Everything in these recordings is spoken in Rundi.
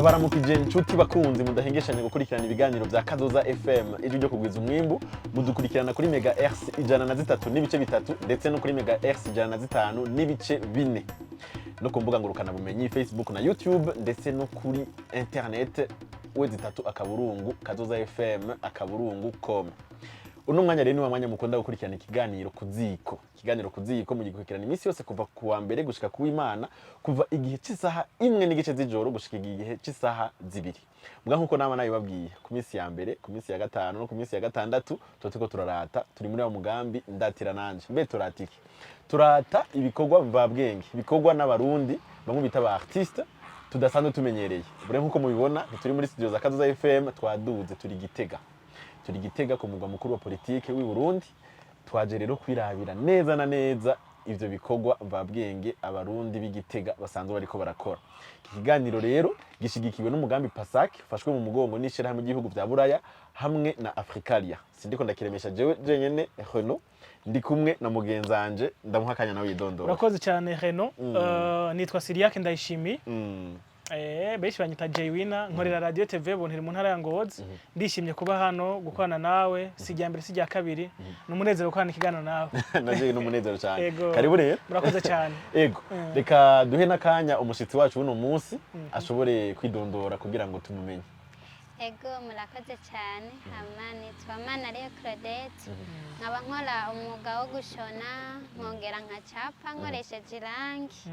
Ndabaramukije inshuti bakunzi mudahengeshanya gukurikirana ibiganiro bya Kazoza FM, ijwi ryo kugwiza umwimbu. Mudukurikirana kuri megahertz 103.3, ndetse no kuri megahertz 105.4, no ku mbuga ngurukanabumenyi Facebook na YouTube, ndetse no kuri internet www.kazozafm.com. Uno mwanya rero ni wa mwanya mukunda gukurikirana, ikiganiro ku ziko. Ikiganiro ku ziko mugikurikirana iminsi yose kuva ku wa mbere gushika ku w'Imana, kuva igihe cy'isaha 1:30 z'ijoro gushika igihe cy'isaha 2. Mbwa nkuko nama nabibabwiye, ku minsi ya mbere, ku minsi ya gatanu no ku minsi ya gatandatu tuba turiko turarata. Turi muri wa mugambi Ndatira Nanje. Mbe turata iki? Turata ibikorwa mvabwenge bikorwa n'Abarundi bamwe bita ba artiste tudasanzwe tumenyereye. Bure nkuko mubibona, ntituri muri studio za Kazoza FM, twaduze, turi Gitega. Turi Gitega ku mugwa mukuru wa politike w'i Burundi. Twaje rero kwirabira neza na neza ivyo bikorwa mvabwenge Abarundi b'i Gitega basanzwe bariko barakora. Iki kiganiro rero gishigikiwe n'umugambi PASAC, ufashwe mu mugongo n'ishirahamwe ry'ibihugu vya Buraya hamwe na Africalia. Sindiko ndakiremesha jewe jenyene Renaud, ndi kumwe na mugenzanje, ndamuha akanya nawe yidondora. Urakoze cyane, Reno. Nitwa Siriake Ndayishimiye. Benshi banyita Jay Winner, nkorera Radio TV Buntiri mu ntara ya Ngozi. Ndishimye kuba hano gukorana nawe, si irya mbere, si irya kabiri. Ni umunezero gukorana ikiganiro nawe. Naje n'umunezero cyane. Ego. Karibu rero. Murakoze cyane. Ego, reka duhe n'akanya umushitsi wacu w'uno munsi ashobore kwidondora kugira ngo tumumenye. Ego, murakoze cyane. Hama nitwa Manariyo Claudette, nkaba nkora umwuga wo gushona, nkongera nkacapa nkoresheje irangi,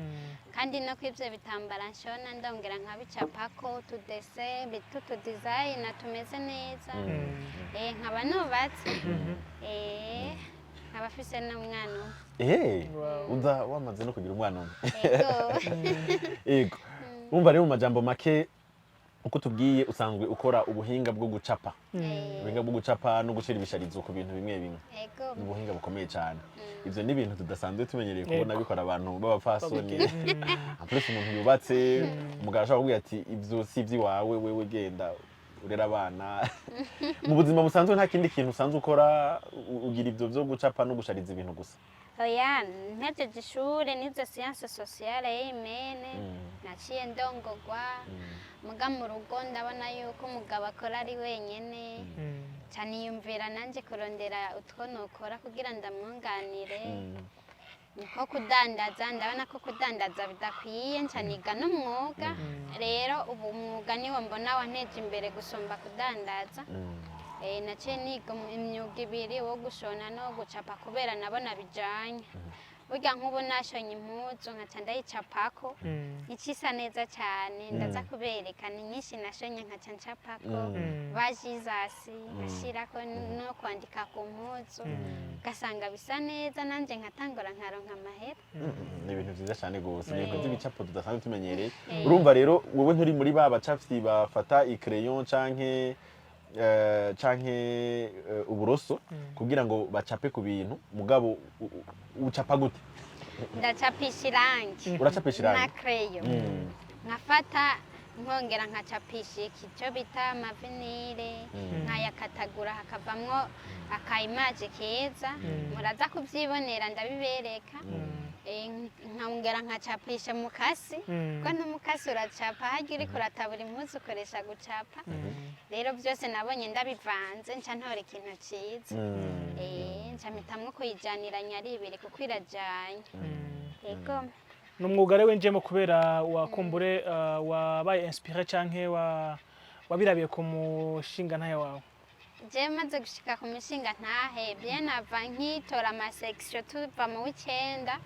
kandi no ku ivyo bitambara nshona ndongera nkabicapako utudese bita utudizayina tumeze neza. Nkaba nubatse, nkaba afise n'umwana umwe. Uza wamaze no kugira umwana umwe? Ego. Ego, umva rero, mu majambo make uko tubwiye, usanzwe ukora ubuhinga bwo gucapa, ubuhinga bwo gucapa no gushira ibisharizo ku bintu bimwe bimwe. Ego. Ni ubuhinga bukomeye cyane. Ivyo ni ibintu tudasanzwe tumenyereye kubona bikora abantu b'abapfasoni. En plus umuntu yubatse, umugabo ashobora kuvuga ati: "Ivyo si ivy'iwawe, wewe genda urera abana." Mu buzima busanzwe nta kindi kintu usanzwe ukora? Ugira ivyo vyo gucapa no gushariza ibintu gusa? Oya, mpejeje ishure nize sciences sociales humaines, naciye ndongogwa. Muga mu rugo ndabona yuko umugabo akora ari wenyene, ca niyumvira nanje kurondera utwo nokora kugira ndamwunganire, niko kudandaza. Ndabona ko kudandaza bidakwiye, nca niga n'umwuga. Rero ubu umwuga niwo mbona wanteje imbere gusumba kudandaza. Naciye niga imyuga ibiri, wo gushona no gucapa, kubera nabona bijanye. Burya nk'ubu nashonye impuzu nkaca ndayicapako, icisa neza cyane. Ndaza kubereka, ni nyinshi nashonye nkaca ncapako ba Jesus, nkashirako no kwandika ku mpuzu, ugasanga bisa neza, nanje nkatangura nkaronka amahera. Ni ibintu vyiza cyane gose, ni ibintu by'ibicapo tudasanzwe tumenyereye. Urumva rero wowe nturi muri ba bacapyi bafata icrayon canke uburoso kugira ngo bacape ku bintu. Mugabo ucapa gute? Ndacapisha irangi Uracapisha na irangi? crayon, nkafata nkongera nkacapisha iki cyo bita amavinire, nkayakatagura hakavamwo aka image keza. Muraza kubyibonera, ndabibereka. Nkongera nkacapisha mukasi, kuko n'umukasi uracapa. Harya uriko uratabura impuzu ukoresha gucapa. Rero byose nabonye ndabivanze, nca ntora ikintu ciza. Nca mpitamwo kuyijaniranya ari ibiri kuko irajanye. Yego. Ni umwuga rero winjiyemo kubera wakumbure wabaye inspiré canke wabirabiye ku mushinga ntahe wawe? Je maze gushika ku mishinga ntahe, bien avant nkitora ama section, tuva mu w'icenda,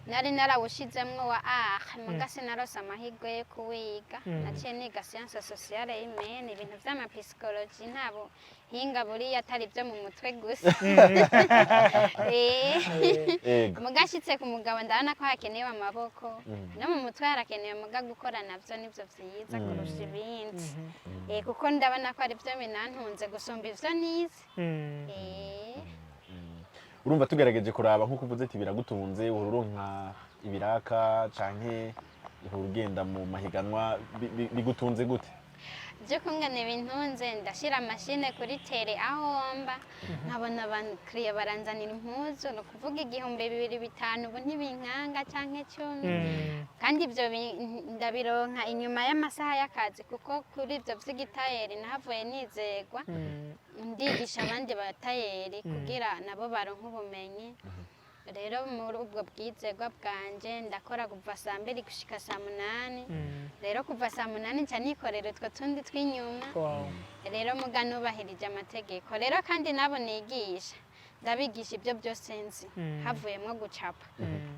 nari narawushizemwo wa art, muga sinarose amahirwe yo kuwiga. Naciye niga science sociale humaine, ibintu vy'ama psychologie. Nta buhinga buriya atari ibyo mu mutwe gusa. Muga nshitse ku mugabo ndabona ko hakenewe amaboko, no mu mutwe harakenewe, muga gukora navyo nivyo vyiza kurusha ibindi. Kuko ndabona ko ari byo binantunze gusumba ivyo nize. Urumva tugerageje kuraba nk'uko uvuze ati biragutunze, uhora uronka ibiraka canke uhora ugenda mu mahiganwa, bigutunze gute? Ivy'ukungene bintunze, ndashira machine kuri télé aho mba, nkabona abakiriya baranzanira impuzu, ni ukuvuga 1000, 2, 5, ubu ntibinkanga, canke 10. Kandi ibyo ndabironka inyuma y'amasaha y'akazi, kuko kuri ibyo vy'igitayeri nahavuye nizegwa, ndigisha abandi batayeri kugira nabo baronke ubumenyi. Rero muri ubwo bwizegwa bwanje ndakora kuva saa 2 gushika saa 8. Rero kuva saa 8 nca nikorera utwo tundi tw'inyuma. Rero muga nubahirije amategeko. Rero kandi nabo nigisha, ndabigisha ibyo byose nzi, havuyemwo gucapa,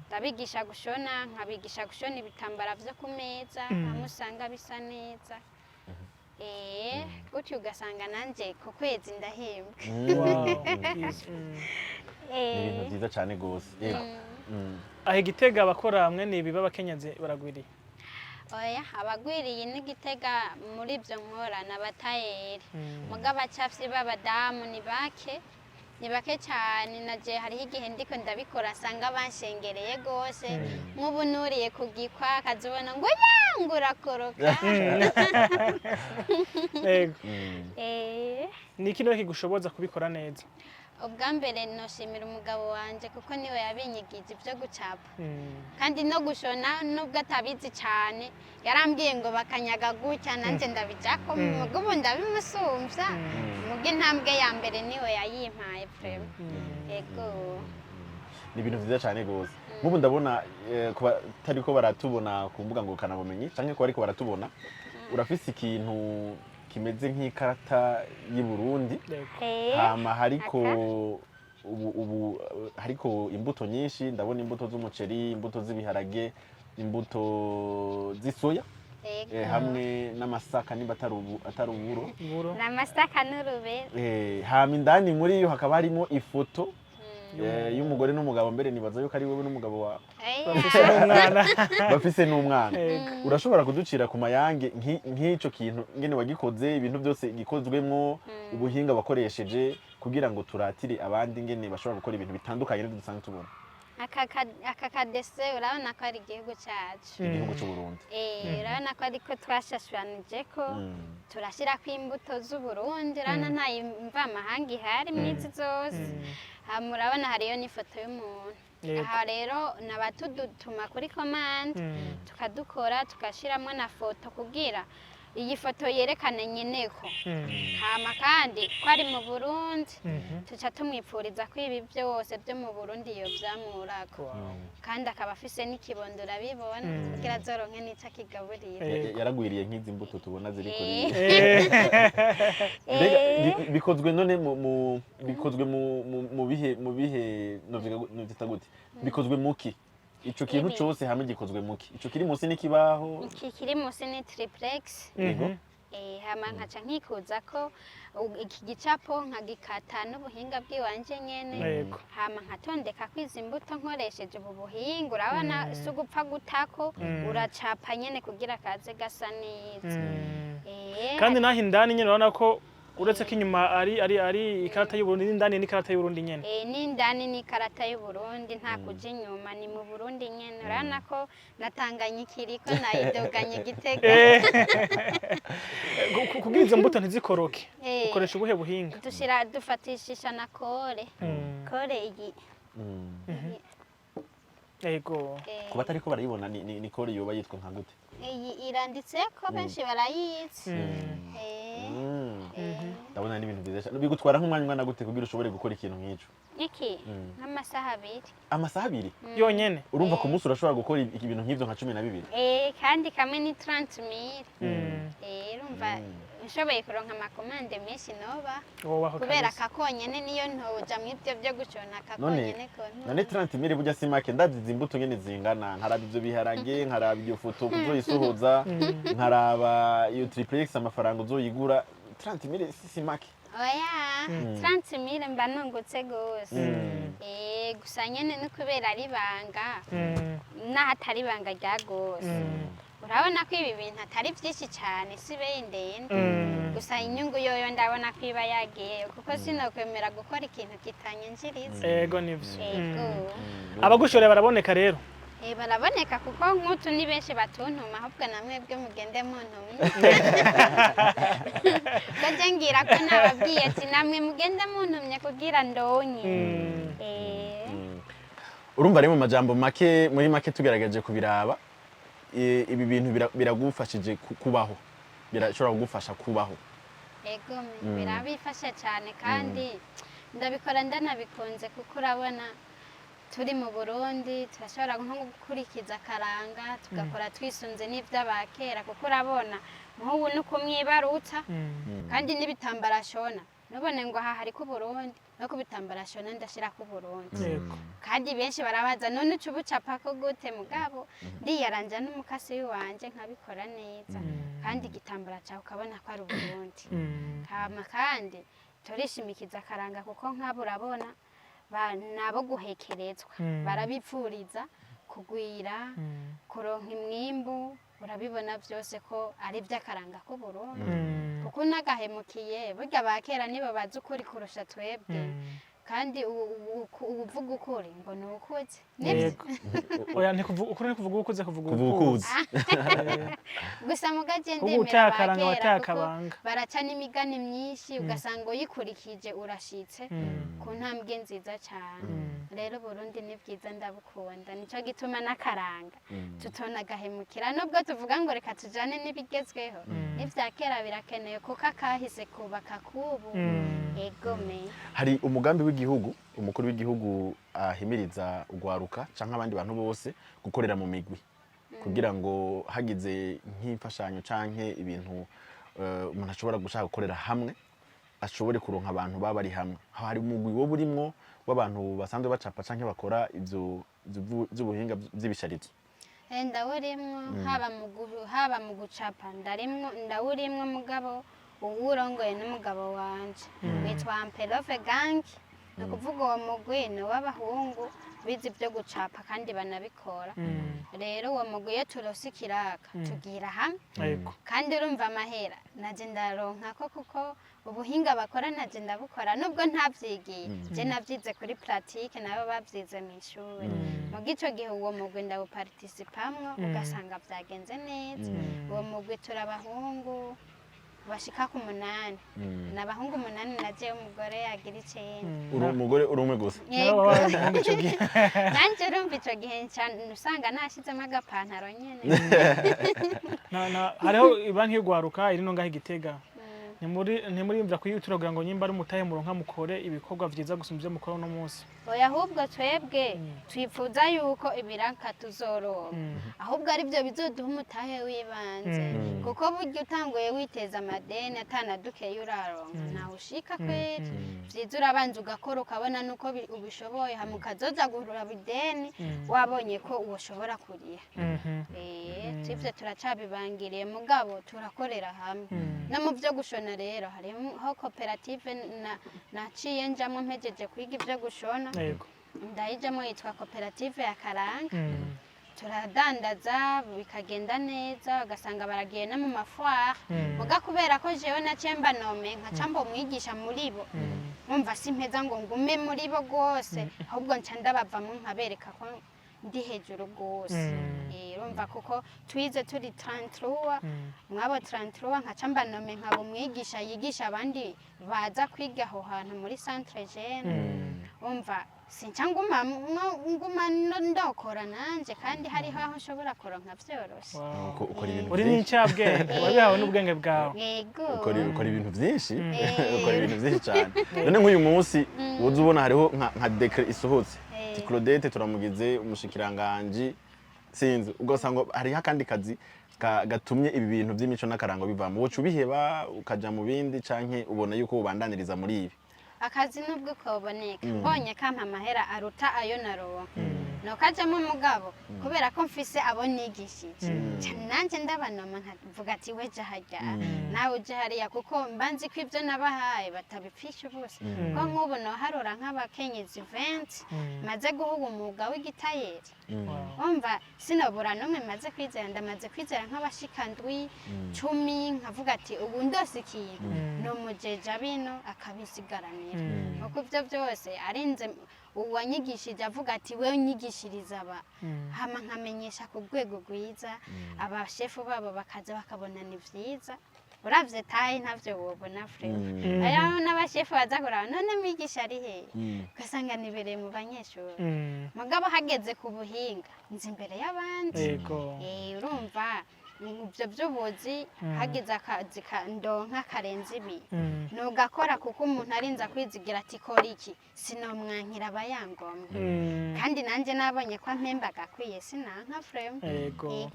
ndabigisha gushona, nkabigisha gushona ibitambara vyo ku meza, hamwe usanga bisa neza. Gutyo ugasanga nanje ku kwezi ndahembwa. Wow. Yes. Ni ibintu byiza cyane rwose, yego. Aho igitega abakora hamwe n'ibi b'abakenyezi baragwiriye? Oya, abagwiriye n'igitega muri ibyo nkora ni abatayeri, muga abacafyi b'abadamu ni bake, ni bake cyane. Naje hariho igihe ndiko ndabikora asanga banshengereye gose, nk'ubu nuriye kugikwa akazibona ngo ya ngo urakoroka. Yego. Ni iki rero kigushoboza kubikora neza? Ubwa mbere noshimira umugabo wanje, kuko niwe yabinyigije ibyo gucapa kandi no gushona. Nubwo atabizi cyane, yarambwiye ngo bakanyaga gutya, nanjye ndabijako, muga ubu ndabimusumvya. Muga intambwe ya mbere niwe yayimpaye vraiment, yego. Ni ibintu byiza cyane rwose. Nk'ubu ndabona ku batariko baratubona ku mbuga ngurukanabumenyi canke ku bariko baratubona, urafise ikintu kimeze nk'ikarata y'i Burundi. Yego. Hama hariko ubu hariko imbuto nyinshi. Ndabona imbuto z'umuceri, imbuto z'ibiharage, imbuto z'isoya, hamwe n'amasaka, nimba atari uburo. Uburo. N'amasaka n'urubero. Hama indani muri yo hakaba harimo ifoto y'umugore n'umugabo. Mbere nibaza yuko ari wowe n'umugabo wawe. Bafise n'umwana. Bafise n'umwana. Yego. Urashobora kuducira ku mayange nk'ico kintu, ngene wagikoze, ibintu byose gikozwemwo, ubuhinga wakoresheje, kugira ngo turatire abandi ngene bashobora gukora ibintu bitandukanye n'ibyo dusanzwe tubona? Aka kadese urabona ko ari igihugu cyacu. Igihugu c'u Burundi. Urabona ko ariko twashashuranije ko turashyirako imbuto z'Uburundi. Urabona nta mvamahanga ihari mw'izi zose. Hama urabona hariyo n'ifoto y'umuntu. Aha rero nabatudutuma kuri commande, tukadukora, tugashyiramo na foto kugira iyi foto yerekane nyeneko. Hama kandi ko ari mu Burundi, tuca tumwipfuriza ko ibi byose byo mu Burundi yovyamurako, kandi akaba afise n'ikibondo, urabibona, kugira azoronke n'ico akigaburira. Yaragwiriye nk'izi mbuto tubona ziri kuri Eh. Mbega bikozwe none mu bikozwe mu bihe novyita gute? Bikozwe muki ico kintu Ibi. cose hamwe? Gikozwe muki ico kiri munsi n'ikibaho? Iki kiri munsi ni triplex. Yego. Hama nkaca nkikuza ko iki gicapo nkagikata n'ubuhinga bw'iwanje nyene. Hama nkatondeka ko izi mbuto nkoresheje ubu buhinga. Urabona si ugupfa gutako, uracapa nyene kugira kaze gasa neza. Kandi naho indani nyene urabona ko uretse ko inyuma ari ikarata y'Uburundi, n'indani ni ikarata y'Uburundi nyene. N'indani ni ikarata y'Uburundi, nta kuja inyuma, ni mu Burundi nyene. Urabona ko na Tanganyika iriko, nayidoganye Gitega. Kugira izo mbuto ntizikoroke, ukoresha ubuhe buhinga? Dushira, dufatishisha na colle, colle iyi. Yego. Ku batariko barayibona, ni colle yoba yitwa nka gute? Iyi iranditse ko benshi barayizi. Ndabona ni ibintu byiza cyane. Bigutwara nk'umwanya ungana gute kugira ushobore gukora ikintu nk'ico? Iki nk'amasaha 2. Amasaha 2? Yonyene? Urumva ku munsi urashobora gukora ibintu nk'ivyo nka 12. Kandi kamwe ni 30 mille. Urumva nshoboye kuronka ama commandes menshi noba Wobaho kubera kabisa. aka konyene niyo ntoja mw'ivyo vyo gushona, aka None konyene kontu. none 30 mille burya si make. Ndavye izi mbuto ngene zingana, nkaraba ivyo biharage, nkaraba iyo foto uzoyisohoza, nkaraba iyo triplex amafaranga uzoyigura, 30 mille si make. Oya, 30 mille mba nungutse gose. Gusa nyene ni kubera ari ibanga, naho atari ibanga rya gose. Urabona ko ibi bintu atari vyinshi cane, si beyi ndende. Gusa inyungu yoyo ndabona ko iba yagiyeyo, kuko sinokwemera gukora ikintu kitanyinjiriza. Ego, nivyo. Ego. Abagushoreye baraboneka rero? Baraboneka kuko nk'utu ni benshi batuntuma, ahubwo namwebwe mugende muntumye, ko ngira ko nababwiye ati namwe mugende muntumye kugira ndonye. Urumva rero, mu majambo make, muri make tugerageje kubiraba, ibi bintu biragufashije kubaho, birashobora kugufasha kubaho. Ego, birabifasha cyane kandi ndabikora ndanabikunze, kuko urabona turi mu Burundi, turashobora nko gukurikiza akaranga, tugakora twisunze n'ivy'abakera, kuko urabona nk'ubu ni kumwibarutsa kandi n'ibitambara shona, nubone ngo aha hariko Uburundi, no ku bitambara shona ndashirako Uburundi. Kandi benshi barabaza: none uca ubucapako gute? Mugabo ndiyaranja n'umukasi wanje nkabikora neza, kandi igitambara cawe ukabona ko ari Uburundi. Hama kandi turishimikiza akaranga, kuko nk'abo urabona nabo guhekerezwa, barabipfuriza kugwira, kuronka imwimbu. Urabibona byose ko ari iby'akaranga k'Uburundi, kuko unagahemukiye, burya ba kera nibo bazi ukuri kurusha twebwe. Kandi uvuga ukuri ngo ni ukuze, nibyo. Yego. Oya, ukuri ni kuvuga ukuze, kuvuga kuvuga ukuze. ukuze. Gusa mugaje Kuko ndemera uteye ba akaranga kera, wateye kuko akabanga. baraca n'imigani myinshi, ugasanga uyikurikije urashitse ku ntambwe nziza cyane. Rero Burundi ni bwiza, ndabukunda, nico gituma n'akaranga tutonagahemukira, nubwo tuvuga ngo reka tujane n'ibigezweho, n'ivya kera birakenewe, kuko akahise kubaka kubu. Egome. Hari umugambi w'igihugu, umukuru w'igihugu ahimiriza ugwaruka canke abandi bantu bose gukorera mu migwi, kugira ngo hagize nk'imfashanyo canke ibintu umuntu ashobora gushaka gukorera hamwe, ashobore kuronka abantu baba bari hamwe. Aho hari umugwi wo burimwo w'abantu basanzwe bacapa canke bakora ivyo vy'ubuhinga vy'ibisharizo? Ndawurimwo, haba mu gucapa ndarimwo, ndawurimwo, mugabo uwurongoye n'umugabo wanje witwa Ampelofe Gang. Ni ukuvuga uwo mugwi ni uw'abahungu bize ibyo gucapa kandi banabikora. Rero uwo mugwi iyo turose ikiraka tugira hamwe. Kandi urumva amahera naje ndaronka ko, kuko ubuhinga bakora naje ndabukora, nubwo ntavyigiye. Je navyize kuri pratique, nabo bavyize mu ishuri. Muga ico gihe uwo mugwi ndawuparticipamwo, ugasanga vyagenze neza. Uwo mugwi turi abahungu bashika ku 8, ni abahungu 8 na jewe umugore yagira 9. Uri umugore, uri umwe gusa? Nabo baba bari umuhungu ico gihe. Nanje urumva ico gihe usanga nashizemo agapantaro nyene. Hariho banki y'ugwaruka iri no ngaho i Gitega. Ntimuriyumvira kuyitura kugira ngo nyimba ari umutahe muronka mukore ibikorwa vyiza gusumba ivyo mukora uno munsi? Oya, ahubwo twebwe twifuza yuko ibiraka tuzoronka ahubwo ari byo bizoduha umutahe w'ibanze, kuko burya utanguye witeza amadeni atanadukeyo uraronka, ntawe ushika kweri. Vyiza urabanza ugakora, ukabona nuko ubishoboye, hama ukazoza guhurura ideni wabonye ko ushobora kuriha. Ivyo turacabibangiriye, mugabo turakorera hamwe. No mu byo gushona rero hariho koperative naciye njamwo mpejeje kwiga ibyo gushona. Ndayijamwo, yitwa koperative ya Karanga. Turadandaza bikagenda neza, ugasanga baragiye no mu ma foires. Muga kubera ko jewe naciye mba nommé, nkaca mba umwigisha muri bo, umva simpeza ngo ngume muri bo rwose, ahubwo nca ndabavamo nkabereka ko ndi hejuru rwose. Urumva kuko twize turi 33, mwabo 33 nkaca mba nommé nkaba umwigisha yigisha abandi baza kwiga aho hantu muri centre jeune. Umva sinca nguma nguma ndokora nanje, kandi hariho aho nshobora kuronka vyoroshe. Wow. Ukora ibintu Uri byinshi. n'incabwenge, wabihawe n'ubwenge bwawe. Yego. Ukora ibintu byinshi, ukora ibintu byinshi cyane. None None nk'uyu munsi uza ubona hariho nka décret isohotse, ati Claudette turamugize umushikiranganji, sinzi, ugasanga hariho akandi kazi gatumye ibi bintu by'imico n'akarango bivamo, woca ubiheba ukaja mu bindi, canke ubona yuko ubandaniriza muri ibi? Akazi nubwo koboneka, mbonye kampa amahera aruta ayo naronka, nokajamo. Umugabo kubera ko mfise abo nigishije, ca nanje ndabanoma, nkavuga ati we ja harya, nawe uje hariya, kuko mba nzi ko ibyo nabahaye batabipfisha ubusa. Ko nk'ubu noharura nk'abakenyezi 20 maze guhuga umwuga w'igitayeri. Umva sinobura n'umwe maze kwizera, ndamaze kwizera nk'abashika 7, 10, nkavuga ati ubu ndose ikintu, ni umujeja bino akabisigaranira, kuko ibyo byose arinze. Uwanyigishije avuga ati: "Wewe unyigishiriza aba." Hama nkamenyesha ku rwego rwiza, abashefu babo bakaza bakabona ni vyiza. Uravye taille, ntavyo wobona vraiment. Hariho n'abashefu baza kuraba: "None mwigisha ari hehe?" Ugasanga nibereye mu banyeshuri. Mugabo hageze ku buhinga, nzi imbere y'abandi. Urumva ibyo by'ubuzi, hagize akazi ndonka karenze ibi, nugakora, kuko umuntu arinze akwizigira ati: "Kora iki", sinomwankira, aba yangomwe. Kandi nanjye nabonye ko ampemba agakwiye, sinanka vraiment. Yego.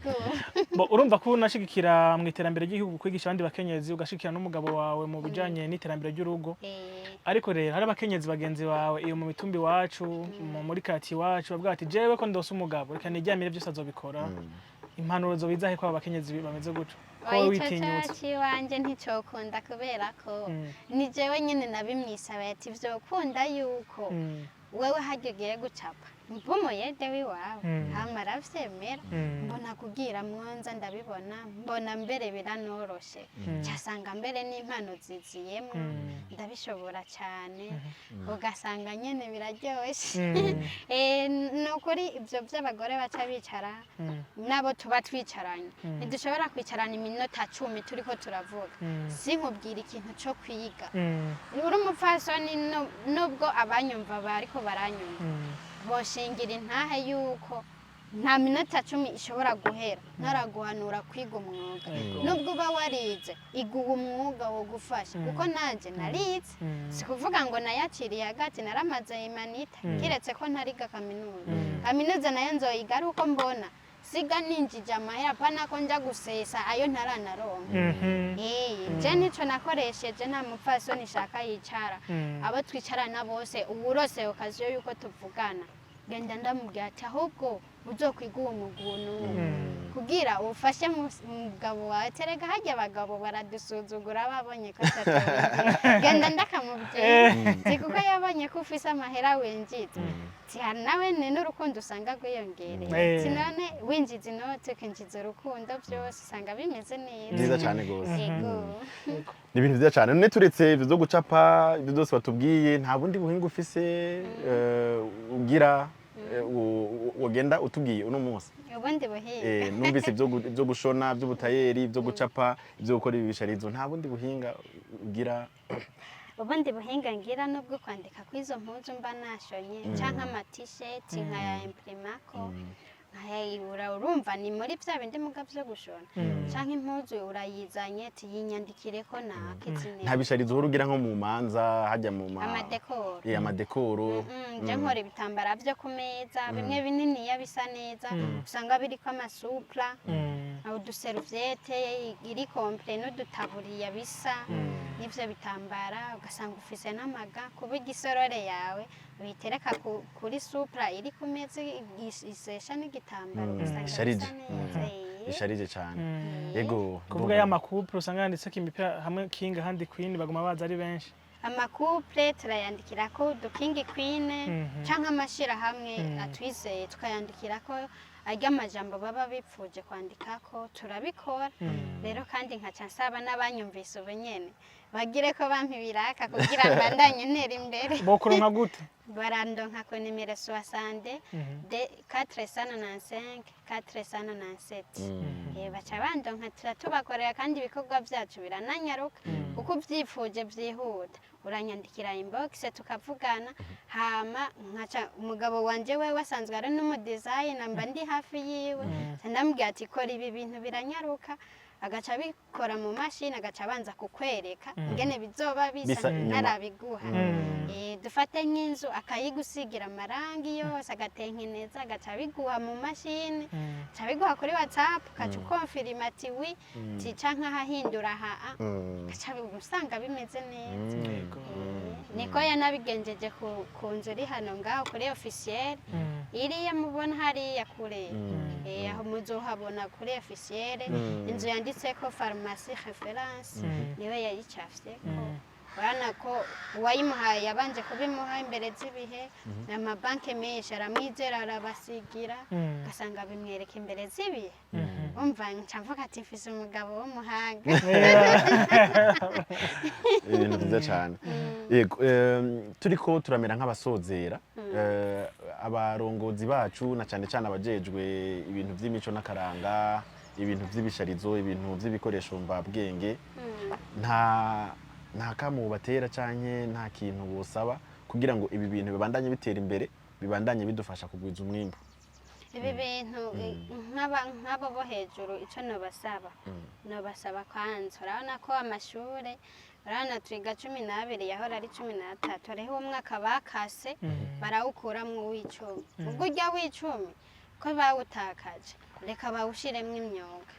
Bo, urumva ko unashigikira mu iterambere ry'igihugu, kwigisha abandi bakenyezi, ugashigikira n'umugabo wawe mu bijanye n'iterambere ry'urugo. Ariko rero hari abakenyezi bagenzi bawe iyo mu mitumba iwacu, muri kati iwacu, bavuga bati: "Jewe ko ndose umugabo, reka niryamire, byose azobikora." Impanuro zobizahe ko abo bakenyezi bameze gutyo, ko Oya, wowe ico witinyutse? C'iwanje nticokunda, kubera ko ni jewe nyene nabimwisaba, ati: "Vyokunda yuko wewe harya ugiye gucapa mba umuyede w'iwawe?" Hama aravyemera. Mbona kugira mwonza ndabibona, mbona mbere biranoroshe, casanga mbere n'impano ziziyemwo. Ndabishobora cyane, ugasanga nyene biraryoshe. Ni ukuri ibyo by'abagore baca bicara, nabo tuba twicaranye, ntidushobora kwicarana iminota 10 turiko turavuga sinkubwira ikintu cyo kwiga. Uri umupfasoni, nubwo abanyumva bariko baranyumva, boshingira intahe yuko nta minota 10 ishobora guhera ntaraguhanura kwiga umwuga. Nubwo uba warize, iga uwo mwuga wo gufasha, kuko nanjye narize. Si kuvuga ngo nayaciriye hagati, naramaze humanités, kiretse ko ntariga kaminuza. Kaminuza nayo nzoyiga ari uko mbona siga ninjije amahera, pana ko nja gusesa ayo ntaranaronka. Je nico nakoresheje. Nta mupfasoni shaka yicara. Abo twicarana bose, uwurose occasion yuko tuvugana, genda ndamubwira ati: "Ahubwo uzokwiga uwo muguntu kugira ufashe umugabo wawe." Terega harya abagabo baradusuzugura babonye ko atatoye. Genda ndakamubwira ti kuko yabonye ko ufise amahera winjiza, ti hari nawe ni n'urukundo usanga rwiyongereye. Ti none winjiza inoti, ukinjiza urukundo, byose usanga bimeze neza. Byiza cyane rwose. Yego. Ni ibintu byiza cyane. None turetse ibyo byo gucapa, ibyo byose watubwiye, nta bundi buhinga ufise ugira wogenda utubwiye uno munsi? Ubundi buhinga? Numvise ibyo gushona, by'ubutayeri, ibyo gucapa, ibyo gukora ibisharizo. Nta bundi buhinga ugira? Ubundi buhinga ngira nubwo kwandika kw'izo mpuzu mba nashonye, canke amatisheti nkaya imprimako, nkayayibura. Urumva ni muri bya bindi muga vyo gushona, canke impuzu urayizanye, tiyinyandikireko naka izi. Nta bisharizo uhora ugira nko mu manza hajya mu ma Amadekoro? Amadekoro. Je nkora ibitambara vyo ku meza, bimwe bininiya bisa neza, usanga biriko amasupla, uduserviette iri complet n'udutaburiya bisa n'ivyo bitambara. Ugasanga ufise n'amaga kuba igisorore yawe uyitereka kuri supla iri ku meza, isesha n'igitambaro, ugasanga Isharije. bisa neza. Isharije cyane, yego. Kuvuga ya ma couple usanga yanditseko imipira, hamwe king ahandi queen, baguma baza ari benshi. Ama couple turayandikirako udu king queen, canke amashirahamwe atwizeye tukayandikirako arya amajambo baba bipfuje kwandikako, turabikora. Rero kandi nkaca nsaba n'abanyumvise ubu nyene bagire ko bampa ibiraka kugira mbandanye ntera imbere. Bokuronka gute? Barandonka ku nimero 62 495 497. Baca bandonka, turatubakorera, kandi ibikorwa byacu birananyaruka kuko ubyifuje byihuta uranyandikira inbox tukavugana. Hama nkaca umugabo wanje wewe asanzwe ari n'umudizayina, mba ndi hafi yiwe. Nca ndamubwira ati: "Kora ibi bintu biranyaruka." Agaca abikora mu mashini, agaca abanza kukwereka ingene bizoba bisa Bisa inyuma. ntarabiguha. Dufate nk'inzu, akayigusigira amarangi yose, agatenkeneza, agaca abiguha mu mashini, aca abiguha kuri WhatsApp, ukaca ukonfirima ati: "Oui", ti canke ahahindura aha, ugaca usanga bimeze neza. Niko yanabigenjeje ku nzu iri hano ngaho kuri officiel, iriya mubona hariya kure. Aho muzohabona kuri officiel, inzu yanditseko pharmacie référence, niwe yayicafyeko. Urabona ko uwayimuhaye yabanje kubimuha imbere z'ibihe. Amabanki menshi aramwizera, arabasigira, ugasanga bimwereka imbere z'ibihe. Umva, nca mvuga ati: "Mfise umugabo w'umuhanga." Ibintu byiza cyane, yego. Turiko turamera nk'abasozera. Abarongozi bacu na cyane cyane abajejwe ibintu by'imico n'akaranga, ibintu by'ibisharizo, ibintu by'ibikoresho mvabwenge, nta kamo batera canke nta kintu bosaba kugira ngo ibi bintu bibandanye bitera imbere, bibandanye bidufasha kugwiza umwimbu? Ibi bintu nk'abo bo hejuru, icyo nobasaba, nobasaba kwanza, urabona ko amashure, urabona twiga 12, yahora ari 13. Hariho umwaka bakase barawukuramwo uw'icumi. Ubwo urya w'icumi ko bawutakaje, reka bawushiremwo imyuga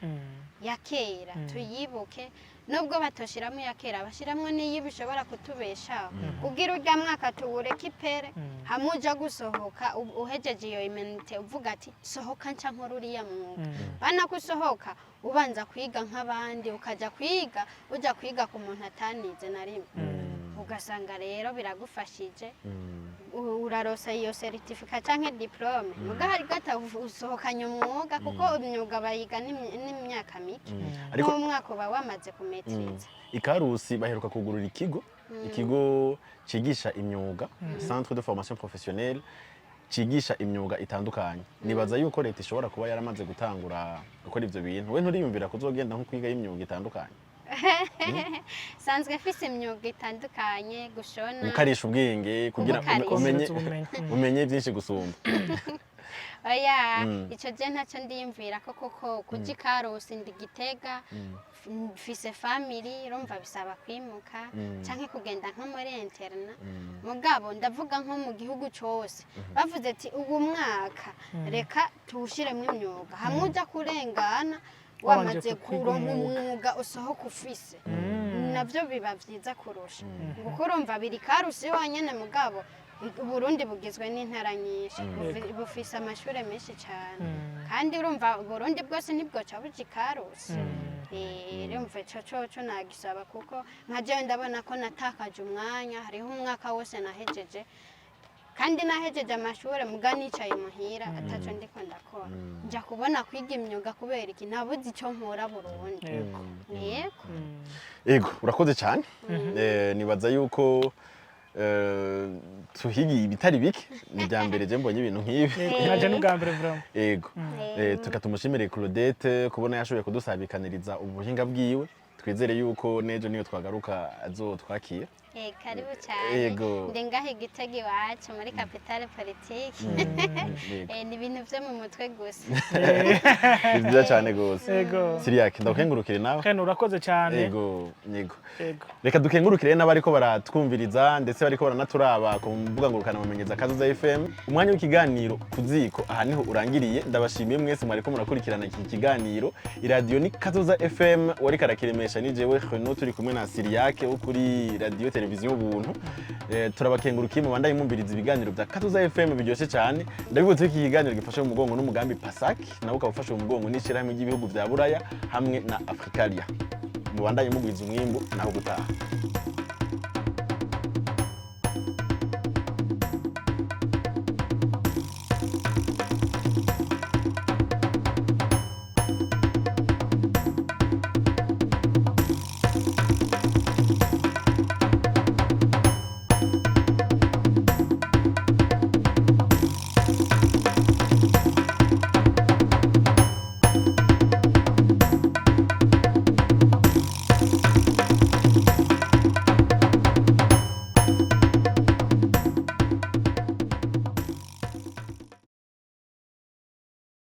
ya kera, tuyibuke. Nubwo batoshiramo iya kera, bashiramwo n'iyo bishobora kutubeshaho, kugira urya mwaka tuwureke ipere. Hamwe uja gusohoka uhejeje iyo humanité, uvuga ati: "Sohoka nca nkora uriya mwuga." Bana gusohoka ubanza kwiga nk'abandi, ukaja kwiga, uja kwiga ku muntu atanize na rimwe, ugasanga rero biragufashije, urarosa iyo certificat canke diplôme, muga hari gata usohokanye umwuga, kuko imyuga bayiga n'imyaka mike. Ariko nk'umwaka uba wamaze kumetiriza. Ikarusi baheruka kugurura ikigo cigisha imyuga, centre de formation professionnelle cigisha imyuga itandukanye. Nibaza yuko leta ishobora kuba yaramaze gutangura gukora ivyo bintu. We nturiyumvira kuzogenda nko kwiga imyuga itandukanye? Sanzwe mfise imyuga itandukanye, gushona. Gukarisha ubwenge kugira Gukarisha. umenye Kongereza ubumenyi. Umenye byinshi gusumba. Oya, ico je ntacyo ndiyumvira ko, kuko kuja ikarusi, ndi Gitega, mfise family, urumva bisaba kwimuka canke kugenda nko muri internat. Mugabo ndavuga nko mu gihugu cose bavuze ati: "Ubu mwaka reka tuwushiremo imyuga", hamwe uja kurengana wabanje wamaze kwiga kuronka umwuga. Umwuga usohoka ufise, navyo biba vyiza kurusha, kuko urumva biri Karusi yonyene, mugabo Uburundi bugizwe n'intara nyinshi, bufise amashure menshi cane, kandi urumva Uburundi bwose ntibwoca buja ikarusi. Urumva ico coco nagisaba, kuko nka jewe ndabona ko natakaje umwanya. Hariho umwaka wose nahejeje, kandi nahejeje amashure muga nicaye muhira ataco ndiko ndakora, nja kubona kwiga imyuga kubera iki? Nabuze ico nkora burundu. Yego. Ego, urakoze cyane. Nibaza yuko tuhigiye ibitari bike. Ni irya mbere je mbonye ibintu nk'ibi. Yego, naje n'ubwa mbere vraiment. Ego. Tuka tumushimire Claudette kubona yashoboye kudusabikaniriza ubuhinga bwiwe. Twizere yuko nejo niyo twagaruka azotwakira. Karibu cyane. Ndi ngaho Igitega iwacu muri capitale politique. Ni ibintu vyo mu mutwe gusa. Ni byiza cyane gose. Siriake, ndakengurukire nawe. Ken, urakoze cyane. Ego. Yego. Reka dukengurukire n'abariko baratwumviriza, ndetse bariko baranaturaba ku mbuga ngurukanabumenyi za Kazoza FM. Umwanya w'ikiganiro ku ziko aha niho urangiriye. Ndabashimiye mwese mwariko murakurikirana iki kiganiro. Iradiyo ni Kazoza FM, wariko arakiremesha ni jewe Renaud, turi kumwe na Siriake wo kuri radio televiziyo Ubuntu. Turabakengurukiye, mubandanye mwumviriza ibiganiro bya Kazoza FM biryoshye cyane. Ndabibutse ko iki kiganiro gifashe mu mugongo n'umugambi PASAC, nawe ukaba ufashe mu mugongo n'ishirahamwe ry'ibihugu vya Buraya hamwe na Africalia. Mubandanye mugwiza umwimbu, naho gutaha.